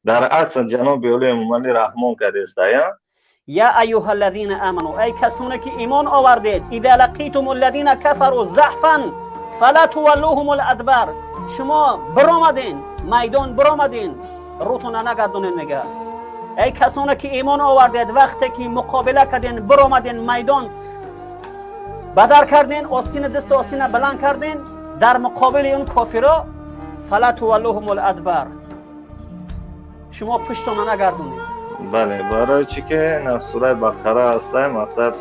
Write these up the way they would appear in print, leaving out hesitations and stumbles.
Дар асл ҷаноби олӣ Эмомалӣ Раҳмон кардестая. Я айюҳа аллазина аману, эй касоне ки имон овардед, иза лақитум аллазина кафару заҳфан фала туваллуҳум аладбар. Шумо биромаден, майдон биромаден, рӯтона нагардонед, мега. Эй касоне ки имон овардед, вақте ки муқобила карден, биромаден, майдон бадар карден, остина дасту остина баланд карден дар муқобили он кофиро, фала туваллуҳум аладбар, шумо пуштона нагардонед. Бале, барои чӣ ки на сураи Бақара ҳастай, мақсад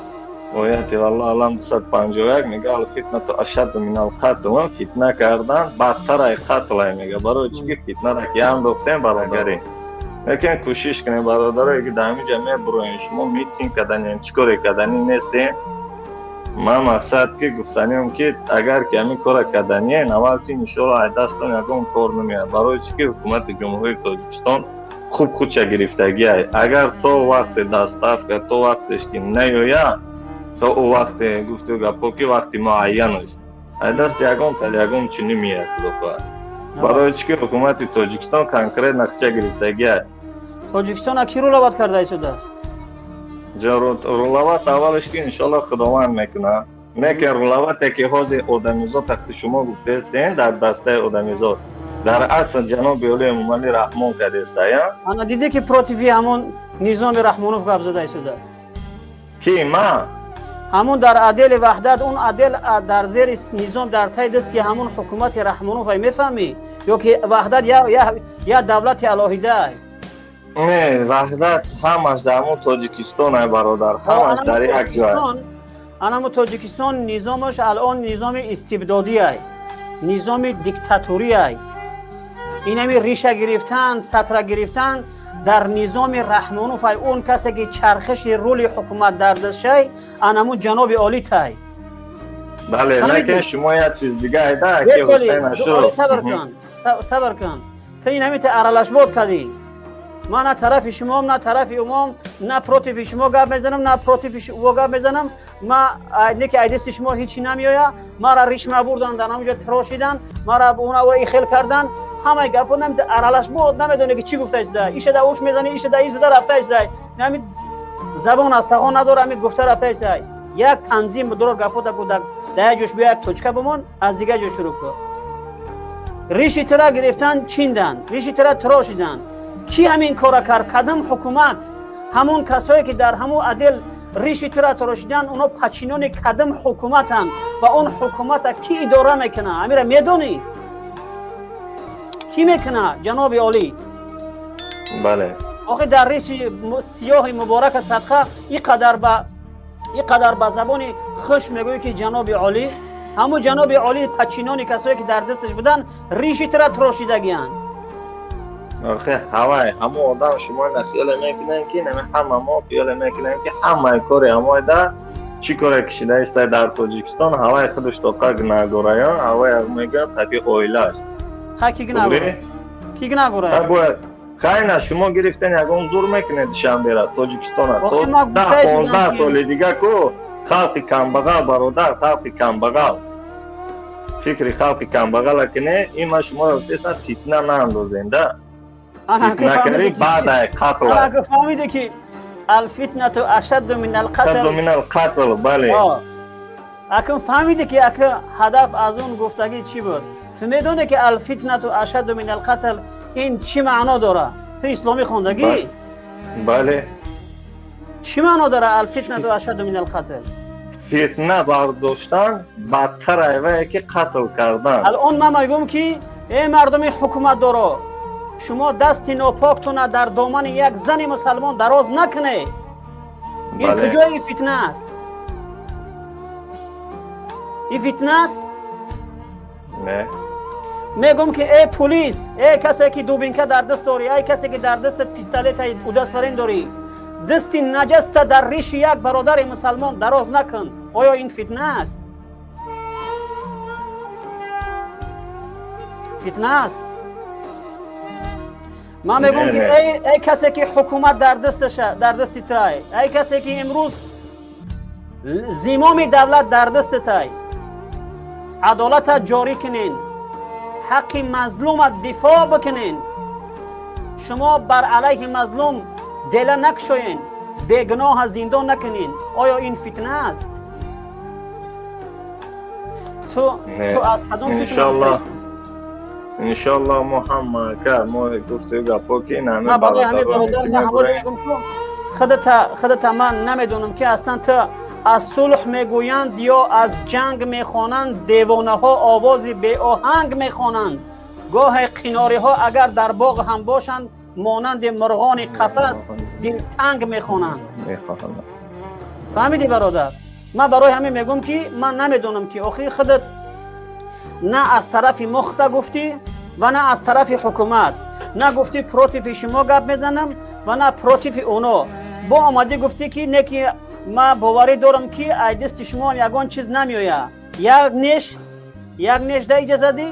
ояти, валлоҳу аълам, 251 мега: алфитнату ашадду минал қатл, фитна кардан бадтар ай қатлай, мега. Барои чӣ ки фитнара ки андохтем, бародарӣ, лекин кӯшиш кунем, бародарое ки дар ҳамин ҷа мебуроем, шумо митинг каданем, чӣ коре каданӣ нестем. Ман мақсад ки гуфтаниам ки агар ки ҳамин кора каданиен, аввал ки иншоалло ай дастон ягон кор намеяд. Барои чӣ ки ҳукумати Ҷумҳурии Тоҷикистон хуб худша гирифтагиай. Агар то вақте доставка, то вақтеш ки наёя, то ӯ вақте гуфту гапҳо ки вақти муайянаш, ай даст ягон тал ягон чӣ намеяд, худо хоҳад. Барои чӣ ки ҳукумати Тоҷикистон конкретно худша гирифтагиай. Тоҷикистона ки руловать карда истодааст? Руловать аввалеш ки иншоалло Худованд мекунад, лекин руловать е ки ҳозир одамизод тахти шумо гуфтаестен, дар дастаи одамизод дар асл ҷаноби олӣ Эмомалӣ Раҳмон кардестая. Ана диде ки против и ҳамон низоми Раҳмонов гап зада истода. Ки, ман? Ҳамон дар отдел и Ваҳдат, он отдел дар зери низом, дар таи дасти ҳамон ҳукумати Раҳмонов, ай мефаҳмӣ ё ки Ваҳдат я давлати алоҳидаай? Не, Ваҳдат ҳамаш дар ҳамон Тоҷикистон ай, бародар, ҳамаш дар як ҷой. Анамо Тоҷикистон низомаш алон низоми истибдодиай, низоми диктатуриай. Инами риша гирифтан, сатра гирифтан дар низоми Раҳмонов ай. Он касе ки чархиши рули ҳукумат дар дастшай, анаму ҷаноби олӣ тай. Бале, лекин шумо як чиз дига айда ки Ҳусейн Ашуров. Сабр кун, сабр кун. Ту ин ҳамин аралашбод кардӣ. Ман на тарафи шумом, на тарафи умом, на против и шумо гап мезанам, на против и ӯ гап мезанам. Ма не ки айдасти шумо ҳичи намеоя. Мара ришма бурдан, дар ҳамонҷо тирошидан, мара уна ихел кардан. Ҳамаи гапо аралаш буд, намедоне ки чӣ гуфта истода. Иша да уш мезани, иша да изада рафта истода. Ҳами забон аз тағон надора, ҳами гуфта рафта истода. Як танзим будурор гапо да гу, да як ҷош биё, як точка бимон, аз дигар ҷо шурӯъ кун. Риши тира гирифтан, чиндан, риши тира тирошидан. Кӣ ҳамин кора кард? Кадом ҳукумат? Ҳамон касое ки дар ҳамон отдел риши тира торошидан, оно подчинённый кадом ҳукуматанд ва он ҳукумата кӣ идора мекуна? Ҳамира медонӣ, кӣ мекуна, ҷаноби олӣ? Бале. Охи, дар риши сиёҳи муборака садқа иқадар ба забони хуш мегӯӣ ки ҷаноби олӣ. Ҳамун ҷаноби олӣ, подчинённый касое ки дар дасташ буданд, риши тира трошидагиянд. Охе, ҳавай ҳамон одам шумо ина хиёле мекунем ки нами ҳама мо хиёле мекунем ки ҳамаи кори ҳамоида чӣ коре кишида истай дар Тоҷикистон, ҳавай худаш тоқа гунаҳгораён, ҳавай мегӯям таки оилааш. Ха, ки гунаҳгора, ки гунаҳгора? Бояд хайна шумо гирифтен, ягон зур мекунед Душанбера, Тоҷикистона то Охи, ма 10 гуфта 15 истодам. соли дига ку халқи камбағал, бародар, халқи камбағал, фикри халқи камбағала кине. Ин ма шуморо гуфтесам, фитна наандозем да. Фитна карӣ, баъд ай қатл. Анаку фаҳмиде ки алфитнату ашадду мин ашадду алқатл. Мин алқатл, бале. Акун фаҳмиде ки ака ҳадаф аз он гуфтагӣ чӣ буд? Ту медоне ки алфитнату ашадду мин алқатл ин чӣ маъно дора? Ту исломӣ хондагӣ? Бале. Чӣ маъно дора алфитнату ашадду мин алқатл? Фитна бардоштан бадтар айвае ки қатл кардан. Алон ман мегӯм ки эй мардуми ҳукуматдоро, шумо дасти нопоктона дар домани як зани мусалмон дароз накунед. Ин куҷои фитна аст? Ин фитна аст? Не. Мегӯм ки эй пулис, эй касе ки дубинка дар даст дорӣ, эй касе ки дар дастат пистолета удостоверен дорӣ, дасти наҷаста дар риши як бародари мусалмон дароз накун. Оё ин фитна аст? Фитна аст? Ман мегӯм ки эй касе ки ҳукумат дар дасташа, дар дасти тай, эй касе ки имрӯз зимоми давлат дар дасти тай, адолата ҷорӣ кунен, ҳаққи мазлума дифоъ бикунен. Шумо бар алайҳи мазлум дела накушоен, бегуноҳа зиндон накунен. Оё ин фитна аст? Ту аз кадом фитна? Иншаллоҳ, мо ҳама ка мо гуфту гапо ки ҳама барои ҳамин, бародар, ман ҳаморо мегум, ку худата ман намедонам, ки аслан ту аз сулҳ мегӯянд ё аз ҷанг мехонанд. Девонаҳо овози беоҳанг мехонанд. Гоҳе қинориҳо агар дар боғ ҳам бошанд, монанди мурғони қафас дилтанг мехонанд. Фаҳмидӣ, бародар? Ман барои ҳамин мегӯм, ки ман намедонам, ки охир худат на аз тарафи мухта гуфтӣ ва на аз тарафи ҳукумат, на гуфтӣ против и шумо гап мезанам ва на против и оно. Бо омадӣ, гуфтӣ, ки не, ки ман боварӣ дорам, ки ай дасти шумо ягон чиз намеояд. Як неш, як неш да иҷа задӣ,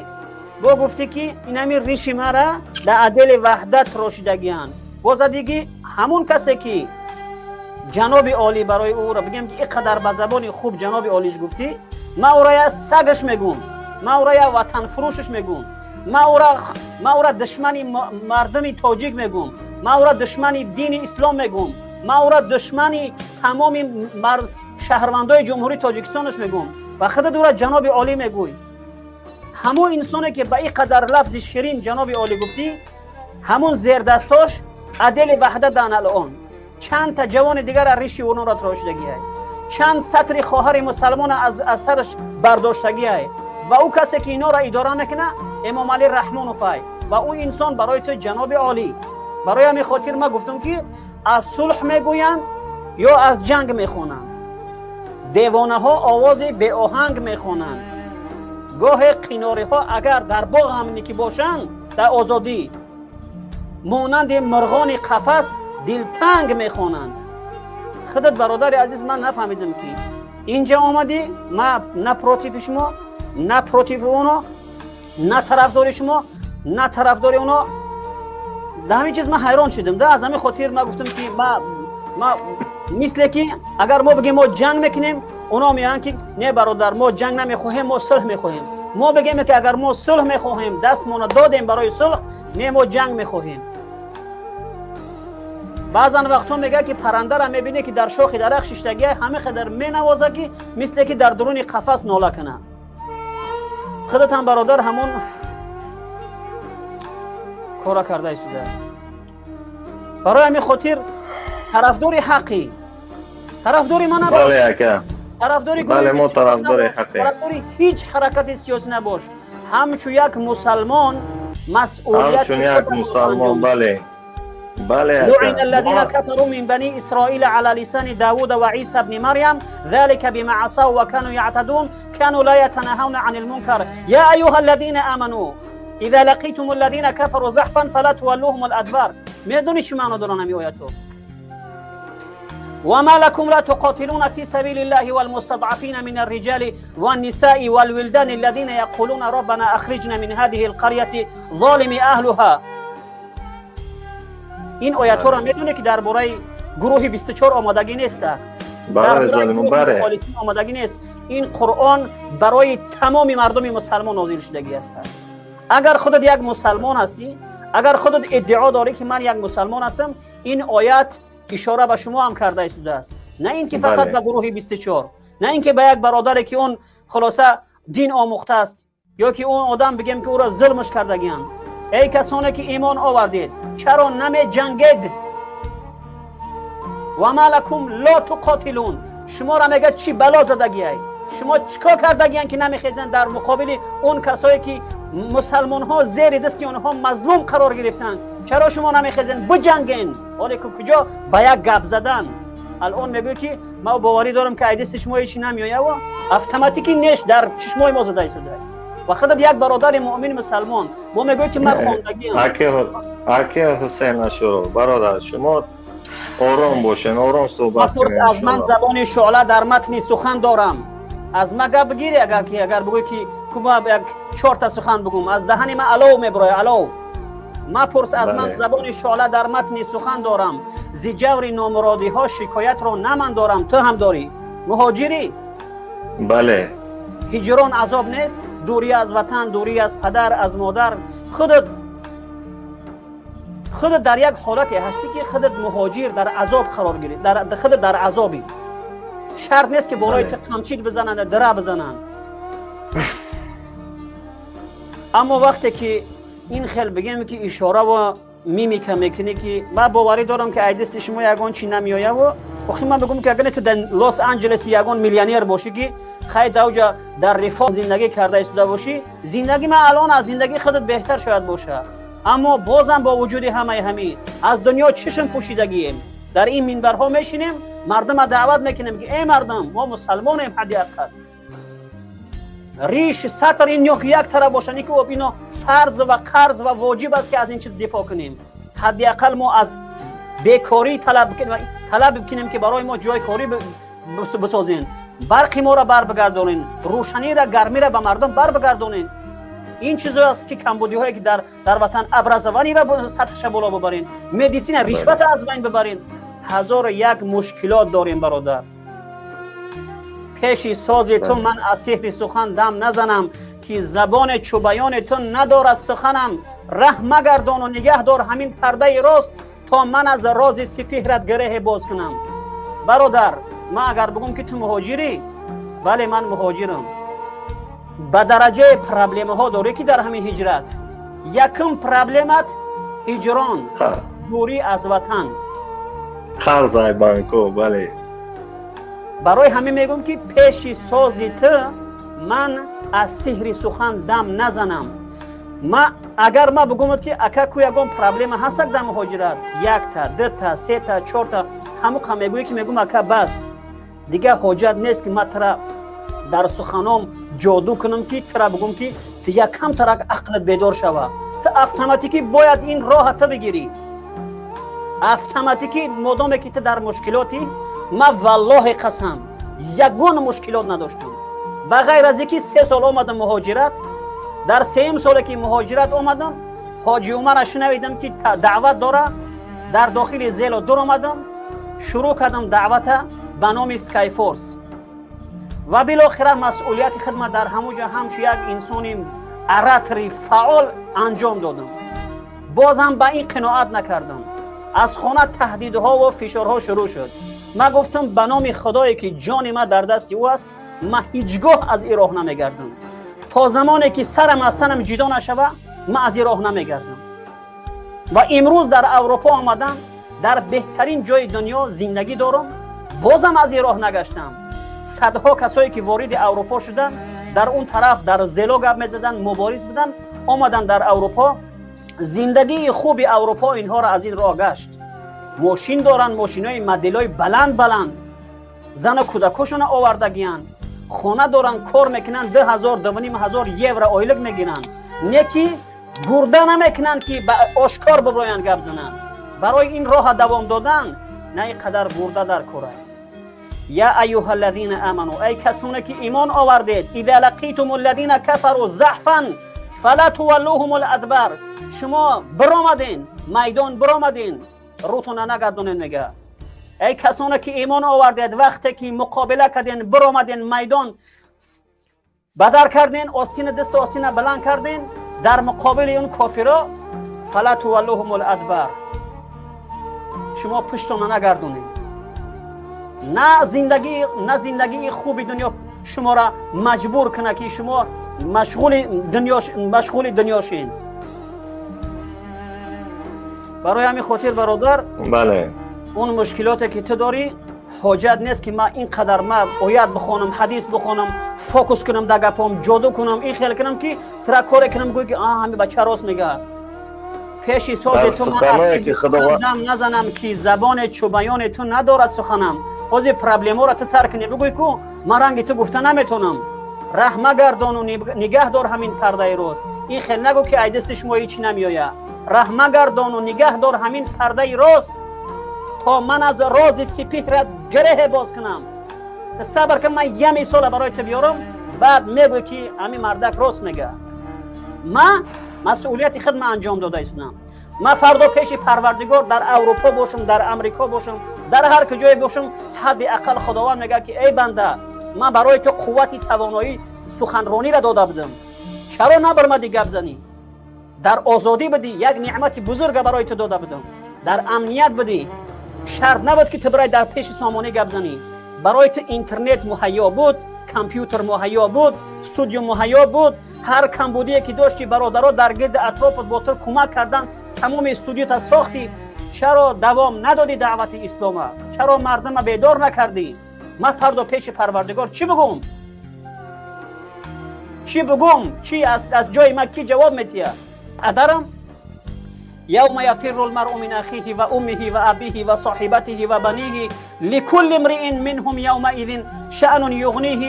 бо гуфтӣ, ки инами риши мара дар отдели Ваҳдат рошидагианд. Бо задиги ҳамун касе, ки ҷаноби олӣ, барои ӯро бигем, ки ин қадар ба забони хуб ҷаноби олиш гуфтӣ. Ман ӯро я сагаш мегум, ман ӯро я ватанфурӯшаш мегум, ман ӯра душмани мардуми тоҷик мегум, ман ӯра душмани дини ислом мегум, ман ӯра душмани тамоми шаҳрвандои Ҷумҳурии Тоҷикистонаш мегум. Ва худат ӯра ҷаноби олӣ мегӯй. Ҳамон инсоне, ки ба ин қадар лафзи ширин ҷаноби олӣ гуфтӣ, ҳамун зердастош отдели Ваҳдат дан алон чанд та ҷавони дигара риши ононро тирошидагиай, чанд сатри хоҳари мусалмона аз сараш бардоштагиай. Ва ӯ касе, ки инора идора мекуна, Эмомалӣ Раҳмоновай. Ва ӯ инсон барои ту ҷаноби олӣ. Барои ҳамин хотир ман гуфтам, ки аз сулҳ мегӯянд ё аз ҷанг мехонанд. Девонаҳо овози беоҳанг мехонанд. Гоҳе қинориҳо агар дар боғ ҳамне ки бошанд, дар озодӣ, монанди мурғони қафас дилтанг мехонанд. Худат, бародари азиз, ман нафаҳмидам, ки инҷа омадӣ. Ма на против и шумо, на против и оно, на тарафдори шумо, на тарафдори оно. Дар ҳамин чиз ман ҳайрон шудам да. Аз ҳамин хотир ман гуфтам, ки ма мисле ки агар мо бигем, мо ҷанг мекунем, оно мегӯянд, ки не, бародар, мо ҷанг намехоҳем, мо сулҳ мехоҳем. Мо бигем, ки агар мо сулҳ мехоҳем, дастмона додем барои сулҳ, не, мо ҷанг мехоҳем. Баъзан вақтҳо мегӯяд, ки паррандара мебинӣ, ки дар шохи дарахт шиштагия, ҳама қадар менавоза, ки мисле ки дар дуруни қафас нола кунад. Худатам, бародар, ҳамон кора карда истода. Барои ҳамин хотир тарафдори ҳаққӣ, тарафдори ман набош, тарафдори тарафдори ҳеҷ ҳаракати сиёсӣ набош, ҳамчун як мусалмон масъулият. Ҳамчун як мусалмон, бале. Бале. لعن الذين كفروا من بني إسرائيل على لسان داود وعيسى بن مريم، ذلك بما عصوا وكانوا يعتدون، كانوا لا يتناهون عن المنكر. يا أيها الذين آمنوا إذا لقيتم الذين كفروا زحفا فلا تولوهم الأدبار. میدونی چی معنا دارن همی آیاتو؟ وما لكم لا تقاتلون في سبيل الله والمستضعفين من الرجال والنساء والولدان الذين يقولون ربنا أخرجنا من هذه القرية ظالم أهلها. Ин оятҳоро медоне, ки дар бораи гурӯҳи 24 омодагӣ неста, омодагӣ нест. Ин Қуръон барои тамоми мардуми мусалмон нозил шудагӣ аст. Агар худат як мусалмон ҳастӣ, агар худат иддао дорӣ, ки ман як мусалмон ҳастам, ин оят ишора ба шумо ҳам карда истодааст, на ин ки фақат ба гурӯҳи 24, на ин ки ба як бародаре, ки он хулоса дин омӯхтааст ё ки он одам бигем, ки ӯро зулмш кардагианд. Эй касоне, ки имон овардед, чаро намеҷангед? وما لكم لا تقاتلون. Шуморо мегӯяд, чӣ бало задагиай? Шумо чӣ кор кардагиян, ки намехезанд дар муқобили он касое, ки мусалмонҳо зери дасти онҳо мазлум қарор гирифтанд? Чаро шумо намехезен, биҷанген? Ҳоле ки куҷо ба як гап задан алон мегӯй, ки ман боварӣ дорам, ки ай дасти шумо ҳечи намеояв. Автоматики неш дар чишмои мо зада истода. Ва худат як бародари муъмин мусалмон бо мегӯй, ки ман хондагиам. Аке Ҳусейн Ашуров, бародар, шумо ором бошен, ором суҳбат. Мапурс аз ман забони шуъла дар матни сухан дорам. Аз ма гап бигири, агар ки агар бигӯй, ки кума як чорта сухан бигӯм, аз даҳани ман алов мебироя, алов. Мапурс аз ман забони шуъла дар матни сухан дорам, зи ҷаври номуродиҳо шикоятро на ман дорам, ту ҳам дорӣ. Муҳоҷирӣ? Бале. Ҳиҷрон азоб нест? Дурӣ аз ватан, дурӣ аз падар, аз модар. Худат Худат дар як ҳолате ҳастӣ, ки худат муҳоҷир дар азоб қарор гирифт, худат дар азобӣ. Шарт нест, ки болои ту қамчит бизананд, дира бизананд. Аммо вақте ки ин хел бигем, ки ишора ва мимика мекунӣ, ки ман боварӣ дорам, ки ай дасти шумо ягон чи намеояву охи ман бигӯм, ки агар ту дар Лос Анҷелес ягон миллионер бошӣ, ки хай давҷа дар рифоҳ зиндагӣ карда истода бошӣ, зиндагӣ ман алон аз зиндагии худат беҳтар шояд бошад. Аммо бозам бо вуҷуди ҳамаи ҳамин аз дунё чишм пӯшидагием. Дар ин минбарҳо мешинем, мардума даъват мекунем, ки эй мардум, мо мусалмонем, ҳадди ақал риш сатр ин ё ки як тараф бошад, ки ино фарз ва қарз ва воҷиб аст, ки аз ин чиз дифоъ кунем. Ҳадди ақал мо аз бекорӣ талаб бикунем, ки барои мо ҷои корӣ бисозен, барқи моро бар бигардонен, рӯшаниро, гармиро ба мардум бар бигардонен. Ин чизое аст, ки камбудиҳое, ки дар ватан, образование ро сатҳша боло бибарен, медицина, ришвата аз байн бибарен. Ҳазору як мушкилот дорем, бародар. Пеши сози ту ман аз сеҳри сухан дам назанам, ки забоне чу баёни ту надорад суханам. Раҳ магардону нигаҳ дор ҳамин пардаи рост, то ман аз рози сипеҳрат гиреҳе боз кунам. Бародар, ман агар бигӯм, ки ту муҳоҷирӣ, бале, ман муҳоҷирам. Ба дараҷаи проблемаҳо дорӣ, ки дар ҳамин ҳиҷрат якум проблемат ҳиҷрон, дурӣ аз ватан. Қарзай банко, бале. Барои ҳамин мегӯм, ки пеши сози ту ман аз сиҳри сухан дам назанам. Ма агар ма бигӯмад, ки ака, ку ягон проблема ҳастак дар муҳоҷират, якта, дута, сета, чорта, ҳамуқа мегӯӣ, ки мегӯм, ака, бас, дигар ҳоҷат нест, ки ма тара дар суханом ҷоду кунам, ки тара бигӯм, ки ту якам тарак ақлат бедор шава. Ту автоматикӣ бояд ин роҳа ту бигирӣ, автоматикӣ, модоме ки ту дар мушкилотӣ. Ма, валлоҳи қасам, ягон мушкилот надоштам, ба ғайр аз ин ки 3 сол омадам муҳоҷират. Дар сеюм соле, ки муҳоҷират омадам, Ҳоҷи Умара шунавидам, ки даъват дора. Дар дохили Зело дур омадам, шурӯъ кардам даъвата ба номи Скайфорс ва билохира масъулияти хидмат дар ҳамуҷа ҳамчу як инсони оратори фаъол анҷом додам. Бозам ба ин қиноат накардам. Аз хона таҳдидҳо ва фишорҳо шурӯъ шуд. Ман гуфтам, ба номи Худое, ки ҷони ман дар дасти ӯ аст, ман ҳеҷ гоҳ аз ин роҳ намегардам. То замоне ки сарам аз танам ҷидо нашава, ман аз ин роҳ намегардам. Ва имрӯз дар Аврупо омадам, дар беҳтарин ҷои дунё зиндагӣ дорам, бозам аз ин роҳ нагаштам. Садҳо касое, ки вориди Аврупо шуданд, дар он тараф дар Зело гап мезаданд, мубориз буданд, омаданд дар Аврупо, зиндагии хуби Аврупо инҳоро аз ин роҳ гашт. Мошин доранд, мошинои моделҳои баланд баланд, зану кӯдакошона овардагиянд, хона доранд, кор мекунанд, 2000, 2500 евро ойлик мегиранд. Не ки гурда намекунанд, ки ба ошкор биброянд, гап зананд. Барои ин роҳа давом додан на ин қадар гурда дар кора. Я айюҳа аллазина аману, эй касоне, ки имон овардед, иза лақитум аллазина кафару заҳфан фала туваллуҳум адбар. Шумо биромаден майдон, биромаден, рӯтона нагардонед. Мега, эй касоне, ки имон овардед, вақте ки муқобила карден, биромаден майдон, бадар карден, остина дасту остина баланд карден дар муқобили он кофиро, фала туваллуҳум адбар, шумо пуштона нагардонед. На зиндагӣ, на зиндагии хуби дунё шуморо маҷбур кунад, ки шумо машғули дунё шин. Барои ҳамин хотир, бародар, бале. Он мушкилоте, ки ту дорӣ, ҳоҷат нест, ки ман ин қадар ма оят бихонам, ҳадис бихонам, фокус кунам, дар гапом ҷоду кунам, ин хел кунам, ки тура коре кунам, гӯй, ки ҳами бача рост мега. Пеши сози ту ман аз дам назанам, ки забоне чу баёни ту надорад суханам. Ҳозир проблемаро ту сар кунӣ, бигӯй, ку ман ранги ту гуфта наметонам. Раҳ магардону нигаҳ дор ҳамин пардаи рост. Ин хел нагӯ, ки ай дасти шумо ҳечи намеояд. Раҳ магардону нигаҳ дор ҳамин пардаи рост, то ман аз рози сипеҳрат гиреҳе боз кунам. Ту сабр кун, ман я мисола барои ту биёрам, баъд мегӯй, ки ҳамин мардак рост мега. Ман масъулияти хидма анҷом дода истодам. Ман фардо пеши Парвардигор дар Аврупо бошам, дар Амрико бошам, дар ҳар куҷое бошам, ҳадди ақал Худованд мегӯяд, ки эй банда, ман барои ту қуввати тавоноӣ суханрониро дода будам, чаро набармадӣ гап занӣ? Дар озодӣ будӣ, як неъмати бузурга барои ту дода будам. Дар амният будӣ, шарт набуд, ки ту барои дар пеши сомонӣ гап занӣ. Барои ту интернет муҳайё буд, компютер муҳайё буд, студио муҳайё буд. Ҳар камбудие ки дошти, бародаро дар гирди атрофат бо ту кӯмак кардан, тамоми студиота сохтӣ. Чаро давом надодӣ даъвати ислома? Чаро мардума бедор накардӣ? Ман фардо пеши Парвардигор чӣ бугум? Чӣ бугум? Чӣ аз ҷои ман кӣ ҷавоб метиҳад? Падарам? يوم يفر المرء من أخيه وأمه وأبيه وصاحبته وبنيه، لكل امرئ منهم يومئذ شأن يغنيه،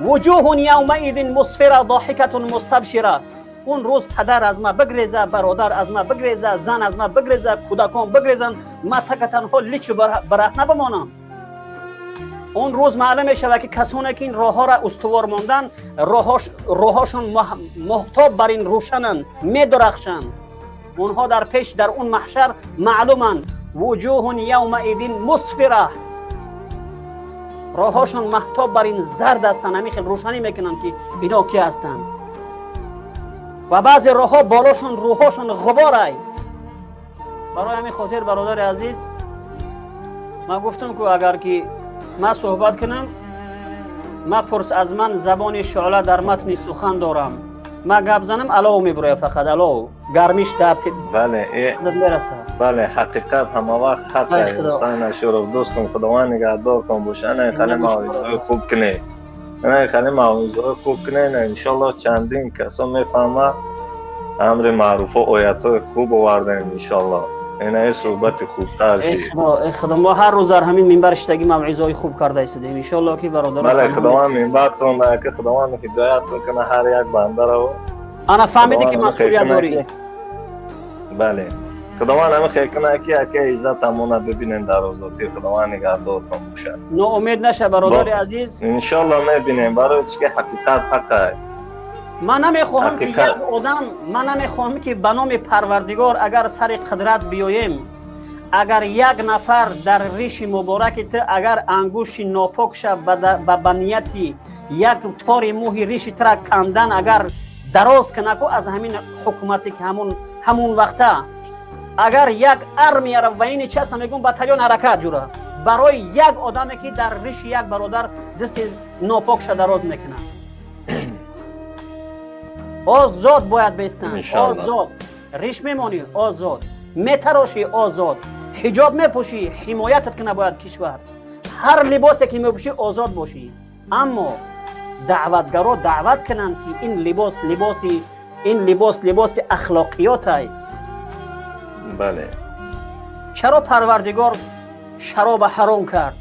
وجوه يومئذ مسفرة ضاحكة مستبشرة. Он рӯз падар аз ма бигреза, бародар аз ма бигреза, зан аз ма бигреза, кӯдакон бигрезанд, ма така танҳо личу бараҳна бимонам. Он рӯз маълум мешавад, ки касоне ки ин роҳҳоро устувор мондан, роҳҳошон моҳтоб бар ин рӯшананд, медурахшанд. Онҳо дар пеш, дар он маҳшар маълуманд. وجوه يومئذ مسفرة. Роҳҳошон маҳтоб бар ин зард ҳастанд, ҳамин хел рӯшанӣ мекунанд, ки ино ки ҳастанд. Ва баъзе роҳҳо болошон, рӯҳошон ғуборай. Барои ҳамин хотир, бародари азиз, ман гуфтам, ку агар ки ман суҳбат кунам, мапурс аз ман забони шӯъла дар матни сухан дорам. Ман гап занам, алов мебурояд, фақат алов, гармиш дар мерасад. Бале, ҳақиқат ҳама вақт ҳақ. Ҳусайн Ашуров, дӯстум, Худованд нигаҳдортон боша. Ана хеле мавъизаҳои хуб кунед, ана хеле мавъизаҳои хуб кунед. Иншоллоҳ, чандин касо мефаҳмад. Амри маъруфо, оятҳои хуб овардем. Иншоллоҳ, инаи суҳбати хубтар. Э Худо, мо ҳар рӯз дар ҳамин минбар иштагӣ мавъизаҳои хуб карда истодем. Иншоллоҳ, ки бародаро Бале, Худованд минбартон, ки Худованд ҳидоятон кунад ҳар як бандаро. Ана фаҳмидӣ, ки масъулият дорӣ. Бале, Худованд ҳами хел кунад, ки ака иззатамона бибинем дар озодӣ. Худованд нигаҳдортон бошад. Ноумед наша, бародари азиз. Иншоллоҳ, мебинем, барои чи ки ҳақиқат ҳақай. Ман намехоҳам, ки як одам, ман намехоҳам, ки ба номи Парвардигор, агар сари қудрат биёем, агар як нафар дар риши мубораки ту агар ангушти нопокша ба нияти як тори мӯҳи риши тура кандан агар дароз кунаку, аз ҳамин ҳукумате ки ҳамун вақта агар як армияро военный часть мегӯм, батальон ҳаракат ҷура барои як одаме, ки дар риши як бародар дасти нопокша дароз мекунад, озод бояд бестанд. Озод риш мемонӣ, озод метарошӣ, озод ҳиҷоб мепӯшӣ, ҳимоятат кина бояд кишвар. Ҳар либосе ки мепӯшӣ, озод бошӣ, аммо даъватгаро даъват кунанд, ки ин либос либоси, ин либос либоси ахлоқиётай. Бале. Чаро Парвардигор шароба ҳаром кард?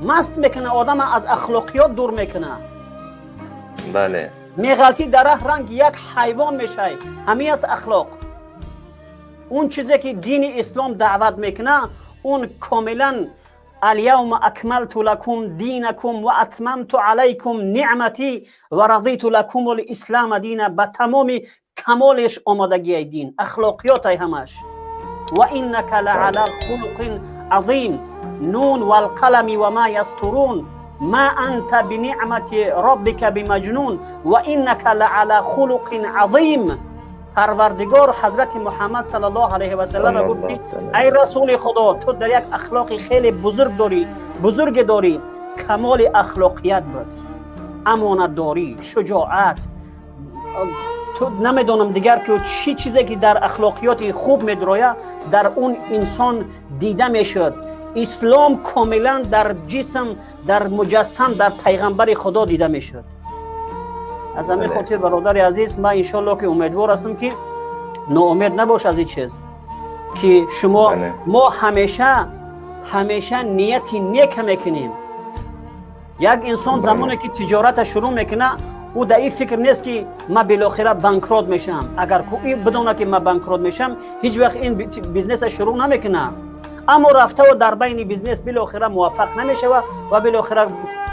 Маст мекуна одама, аз ахлоқиёт дур мекуна. Бале. Меғалтӣ дар раҳ, ранги як ҳайвон мешай. Ҳамин аст ахлоқ. Он чизе ки дини ислом даъват мекуна, он комилан اليوم أكملت لكم دينكم وأتممت عليكم نعمتي ورضيت لكم الإسلام دينا. Ба тамоми камолеш омодагиай дин, ахлоқиётай ҳамаш. وإنك لعلى خلق عظيم. ن والقلم وما يسطرون، ما أنت بنعمة ربك بمجنون، وإنك لعلى خلق عظيم. Парвардигор ҳазрати Муҳаммад صلى الله عليه وسلم гуфт, ки ай расули Худо, ту дар як ахлоқи хеле бузург дорӣ, бузурге дорӣ. Камоли ахлоқият буд, амонатдорӣ, шуҷоат, ту намедонам дигар ки чӣ чизе ки дар ахлоқиёти хуб медроя, дар он инсон дида мешуд. Ислом комилан дар ҷисм, дар муҷассам, дар пайғамбари Худо дида мешуд. Аз ҳамин хотир, бародари азиз, ман иншоалло, ки умедвор ҳастам, ки ноумед набош аз ин чиз, ки шумо, мо ҳамеша, ҳамеша нияти нека мекунем. Як инсон замоне ки тиҷората шурӯъ мекуна, ӯ дар ин фикр нест, ки ман билохира банкрот мешавам. Агар бидона, ки ман банкрот мешавам, ҳеҷ вақт ин бизнеса шурӯъ намекунад. Аммо рафтаву дар байни бизнес билохира муваффақ намешавад ва билохира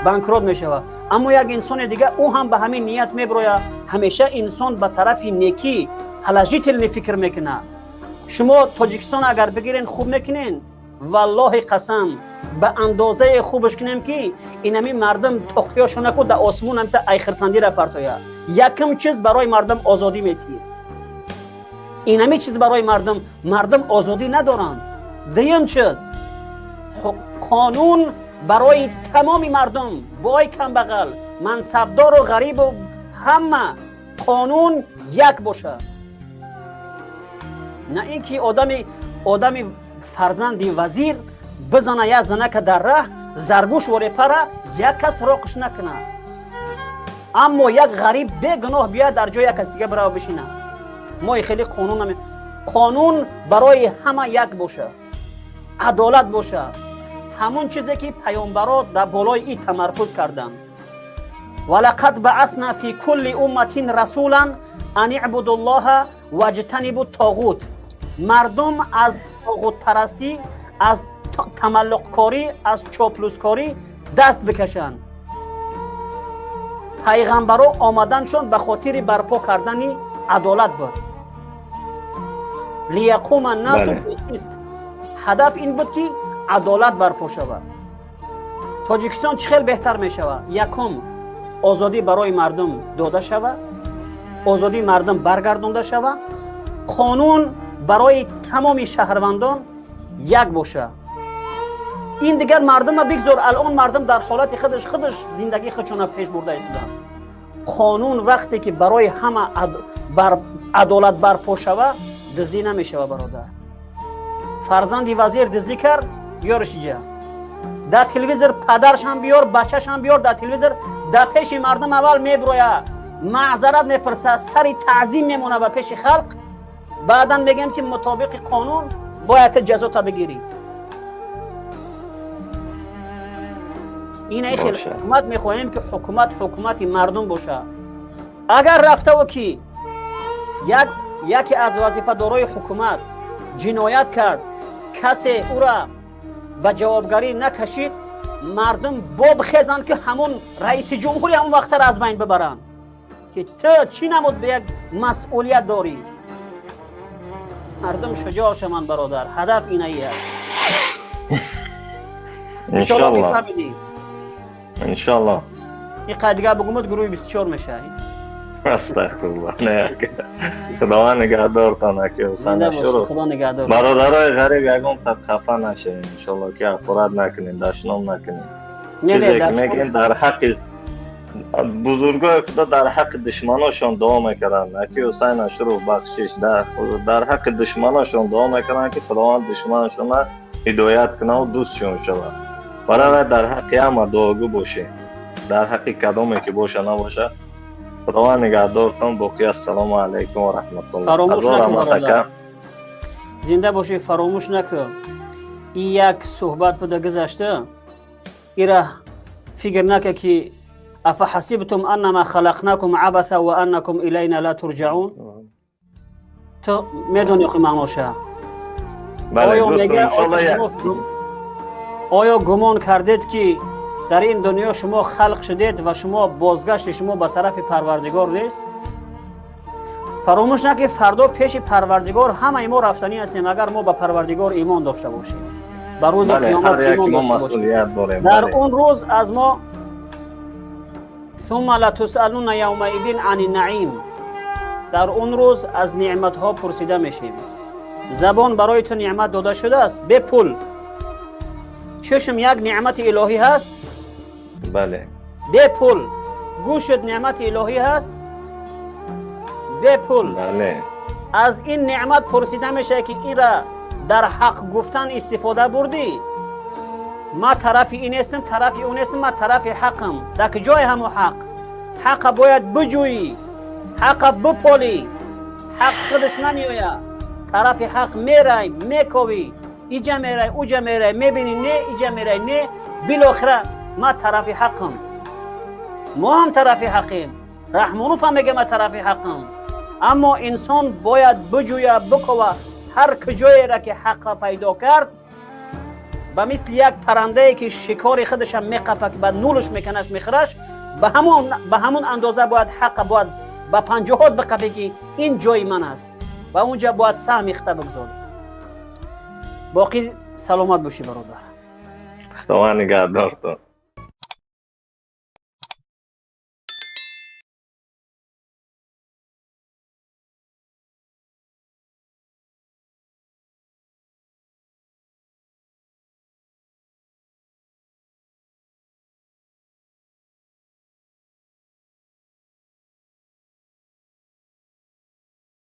банкрот мешавад. Аммо як инсони дигар, ӯ ҳам ба ҳамин ният меброяд. Ҳамеша инсон ба тарафи некӣ, положительный фикр мекунад. Шумо Тоҷикистон агар бигирен, хуб мекунен. Валлоҳи қасам, ба андозае хубаш кунем, ки инами мардум тоқиёшонаку да осмон амта айхирсандира партоя. Якум чиз барои мардум озодӣ метиҳӣ. Инами чиз барои мардум, мардум озодӣ надоранд. Дуюм чиз, қонун барои тамоми мардум, бой, камбағал, мансабдору ғарибу ҳама қонун як бошад. На ин ки одами фарзанди вазир бизана як занака дар раҳ, заргӯш воре пара, як кас роқиш накунад, аммо як ғариб бегуноҳ биёяд, дар ҷои як кас дига бирава бишина. Мо хеле қонун наме. Қонун барои ҳама як боша, адолат боша, ҳамун чизе ки паёмбаро дар болои ин тамаркуз карданд. ولقد بعثنا في كل أمة رسولا أن اعبدوا الله واجتنبوا الطاغوت. Мардум аз тоғутпарастӣ, аз тамаллуқкорӣ, аз чоплускорӣ даст бикашанд. Пайғамбаро омаданшон ба хотири барпо кардани адолат буд. ليقوم الناس بالقسط. Ҳадаф ин буд, ки адолат барпо шавад. Тоҷикистон чӣ хел беҳтар мешавад? Якум, озодӣ барои мардум дода шавад, озодии мардум баргардонда шавад, қонун барои тамоми шаҳрвандон як бошад. Ин дигар мардума бигзор, алон мардум дар ҳолати худаш зиндагии худшона пеш бурда истоданд. Қонун вақте ки барои ҳама адолат барпо шава, дуздӣ намешава, бародар. Фарзанди вазир дуздӣ кард, биёрш иҷа дар телевизор, падаршам биёр, бачашам биёр дар телевизор, дар пеши мардум аввал меброя, маъзарат мепурса, сари таъзим мемона ба пеши халқ. Баъдан мегӯем, ки мутобиқи қонун бояд ту ҷазота бигирӣ. Ина хел ҳукумат мехоҳем, ки ҳукумат ҳукумати мардум бошад. Агар рафтаву ки яке аз вазифадорои ҳукумат ҷиноят кард, касе ӯра ба ҷавобгарӣ накашид, мардум бобхезанд, ки ҳамон раиси ҷумҳури ҳамон вақтаро аз байн бибаранд, ки ту чӣ намуд ба як масъулият дорӣ. Мардум шуҷоъ шаванд, бародар, ҳадаф инаия. Иншолло мефаҳмидӣ. Иншолло. Ин қай дигар бугумуд, гурӯҳи 24 мешавад. Астағфируллоҳ, не, Худованд нигаҳдортон, аки Ҳусайн Ашуров. Худо нигаҳдор. Бародарои ғариб, ягон қад хафа нашавем, иншолло, ки ҳақорат накунем, дашном накунем. Чизе ки мегӯем, дар ҳаққи бузургои худо, дар ҳаққи душманошон дуо мекарданд. Аки Ҳусайн Ашуров, бахшиш, дар ҳаққи душманошон дуо мекарданд, ки Худованд душманашона ҳидоят кунаву дӯстшон шавад. Барои вай дар ҳаққи ҳама дуогӯ бошем, дар ҳаққи кадоме ки боша набоша. Худованд нигаҳдортон. Боқӣ ассалому алайкум ва раҳматуллоҳ. Фаромӯш накун, бародар, зинда бошӣ. Фаромӯш накун, и як суҳбат буда, гузашта. Ира фикр нака, ки أفحسبتم أنما خلقناكم عبثا وأنكم إلينا لا ترجعون. Ту медони хи маъноша? Оё мега, оё гумон кардед, ки дар ин дунё шумо халқ шудед ва шумо бозгашти шумо ба тарафи Парвардигор нест? Фаромӯш накунед, фардо пеши Парвардигор ҳамаи мо рафтанӣ ҳастем, агар мо ба Парвардигор имон дошта бошем, ба рӯзи қиёмат имон дошта бошем. Дар он рӯз аз мо ثم لتسألن يومئذ عن النعيم. Дар он рӯз аз неъматҳо пурсида мешем. Забон барои ту неъмат дода шудааст бепул. Чашм як неъмати илоҳӣ ҳаст. Бале. Бепул. Гӯшат неъмати илоҳӣ ҳаст бепул. Бале. Аз ин неъмат пурсида мешавад, ки ира дар ҳақ гуфтан истифода бурдӣ? Ма тарафи ин нестам, тарафи ӯ нестам, ма тарафи ҳақам. Дар куҷои ҳамо ҳақ? Ҳақа бояд биҷӯӣ, ҳақа биполӣ. Ҳақ худаш намеояд. Тарафи ҳақ мерай, мековӣ, иҷа мерай, уҷа мерай, мебинӣ, не, иҷа мерай, не, билохира ма тарафи ҳақам. Мо ҳам тарафи ҳақем, Раҳмонов ҳам мега, ма тарафи ҳақам. Аммо инсон бояд биҷӯя, бикова. Ҳар куҷоера ки ҳаққа пайдо кард, ба мисли як паррандае, ки шикори худашам меқапа, ки ба нулш меканаш, мехӯраш, ба ҳамон андоза бояд ҳаққа бояд ба панҷоҳот биқапе, ки ин ҷои ман аст, ва унҷа бояд саҳми худта бигзорӣ. Боқӣ саломат бошӣ, бародар. Худованд нигаҳдортон.